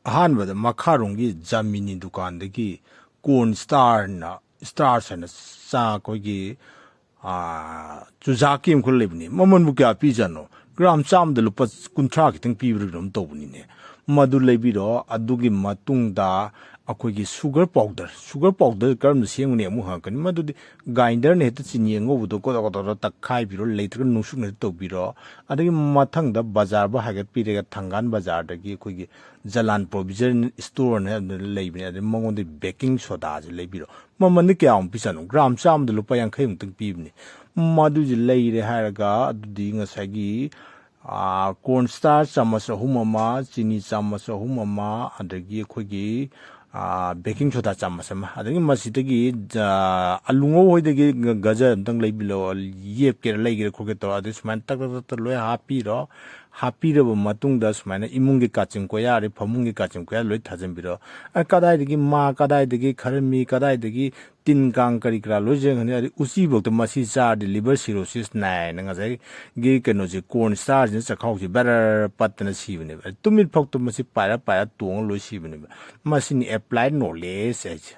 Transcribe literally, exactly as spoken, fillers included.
ꯑꯍꯥꯟꯕꯗ ꯃꯈꯥꯔꯣꯝꯒꯤ ꯖꯃꯤꯅꯤ ꯗꯨꯀꯥꯟꯗꯒꯤ corn starch ꯍꯥꯏꯅ, starch ꯍꯥꯏꯅ ꯆꯥ ꯑꯩꯈꯣꯏꯒꯤ, ꯑꯥ, ꯆꯨꯖꯥꯛꯀꯤ ꯑꯃꯈꯛ ꯂꯩꯕꯅꯤ꯫ ꯃꯃꯜꯕꯨ ꯀꯌꯥ ꯄꯤꯖꯥꯠꯅꯣ? ꯒ꯭ꯔꯥꯝ ꯆꯥꯝꯃꯗ ꯂꯨꯄꯥ ꯀꯨꯟꯊ꯭ꯔꯥ ꯈꯤꯇꯪ ꯄꯤꯕ꯭ꯔꯥ ꯀꯩꯅꯣꯝ ꯇꯧꯕꯅꯤꯅꯦ꯫ ꯃꯗꯨ ꯂꯩꯕꯤꯔꯣ꯫ ꯑꯗꯨꯒꯤ ꯃꯇꯨꯡꯗ ꯑꯩꯈꯣꯏꯒꯤ sugar powder, sugar powder ꯀꯔꯝꯅ ꯁꯦꯝꯒꯅꯤ ꯑꯃꯨꯛ ꯍꯪꯉꯛꯀꯅꯤ꯫ ꯃꯗꯨꯗꯤ grinderꯅ ꯍꯦꯛꯇ ꯆꯤꯅꯤ ꯑꯉꯧꯕꯗꯣ ꯀꯣꯗꯣꯛ ꯀꯣꯗꯣꯛ ꯇꯛꯈꯥꯏꯕꯤꯔꯣ, ꯂꯩꯇ꯭ꯔꯒ ꯅꯨꯡꯁꯨꯛꯅ ꯍꯦꯛꯇ ꯇꯧꯕꯤꯔꯣ꯫ ꯑꯗꯒꯤ ꯃꯊꯪꯗ ꯕꯖꯥꯔꯕꯨ ꯍꯥꯏꯒꯠꯄꯤꯔꯒ ꯊꯪꯒꯥꯜ ꯕꯖꯥꯔꯗꯒꯤ ꯑꯩꯈꯣꯏꯒꯤ ꯖꯂꯥꯟ provision storeꯅ ꯂꯩꯕꯅꯦ꯫ ꯑꯗꯩ ꯃꯉꯣꯟꯗ baking sodaꯁꯦ ꯂꯩꯕꯤꯔꯣ꯫ ꯃꯃꯜꯗꯤ ꯀꯌꯥꯃꯨꯛ ꯄꯤꯖꯥꯠꯅꯣ? ꯒ꯭ꯔꯥꯝ ꯆꯥꯝꯃꯗ ꯂꯨꯄꯥ ꯌꯥꯡꯈꯩꯃꯨꯛꯇꯪ ꯄꯤꯕꯅꯤ꯫ ꯃꯗꯨꯁꯦ ꯂꯩꯔꯦ ꯍꯥꯏꯔꯒ ꯑꯗꯨꯗꯤ ꯉꯁꯥꯏꯒꯤ, ꯑꯥ, corn starch ꯆꯥꯃꯁ ꯑꯍꯨꯝ ꯑꯃ, ꯆꯤꯅꯤ ꯆꯥꯃꯁ ꯑꯍꯨꯝ ꯑꯃ, ꯑꯗꯒꯤ ꯑꯩꯈꯣꯏꯒꯤ, ꯑꯥ, baking soda ꯆꯥꯃꯁ ꯑꯃ, ꯑꯗꯒꯤ ꯃꯁꯤꯗꯒꯤ ꯖ-, ꯑꯂꯨ ꯉꯧ ꯍꯣꯏꯗꯒꯤ ꯒ-, ꯒꯖꯔ ꯑꯝꯇꯪ ꯂꯩꯕꯤꯔꯣ, ꯌꯦꯞꯀꯦꯔꯥ ꯂꯩꯒꯦꯔꯥ ꯈꯣꯠꯀꯦ ꯇꯧꯔꯣ꯫ ꯑꯗꯨ ꯁꯨꯃꯥꯏꯅ ꯇꯛ ꯇꯛ ꯇꯛ ꯇꯛ ꯂꯣꯏ ꯍꯥꯞꯄꯤꯔꯣ꯫ ꯍꯥꯞꯄꯤꯔꯕ ꯃꯇꯨꯡꯗ ꯁꯨꯃꯥꯏꯅ ꯏꯃꯨꯡꯒꯤ ꯀꯥꯆꯤꯟ ꯀꯣꯌꯥ, ꯑꯗꯩ ꯐꯃꯨꯡꯒꯤ ꯀꯥꯆꯤꯟ ꯀꯣꯌꯥ ꯂꯣꯏ ꯊꯥꯖꯤꯟꯕꯤꯔꯣ꯫ ꯑ, ꯀꯗꯥꯏꯗꯒꯤ ꯃꯥ, ꯀꯗꯥꯏꯗꯒꯤ ꯈꯔꯃꯤ, ꯀꯗꯥꯏꯗꯒꯤ ꯇꯤꯟ ꯀꯥꯡ ꯀꯔꯤ ꯀꯔꯥ ꯂꯣꯏ ꯆꯦꯟꯒꯅꯤ꯫ ꯑꯗꯩ ꯎꯆꯤꯐꯥꯎꯗ ꯃꯁꯤ ꯆꯥꯔꯗꯤ liver cirrhosis ꯅꯥꯏꯅ ꯉꯁꯥꯏꯒꯤ ꯀꯩꯅꯣꯁꯦ, corn starchꯁꯤꯅ ꯆꯈꯥꯎꯁꯦ ꯕꯔ ꯄꯠꯇꯅ ꯁꯤꯕꯅꯦꯕ꯫ ꯇꯨꯃꯤꯠ ꯐꯥꯎꯗ ꯃꯁꯤ ꯄꯥꯏꯔ ꯄꯥꯏꯔ ꯇꯣꯡꯉ ꯂꯣꯏ ꯁꯤꯕꯅꯦꯕ꯫ ꯃꯁꯤꯅꯤ applied knowledge ꯍꯥꯏꯁꯦ꯫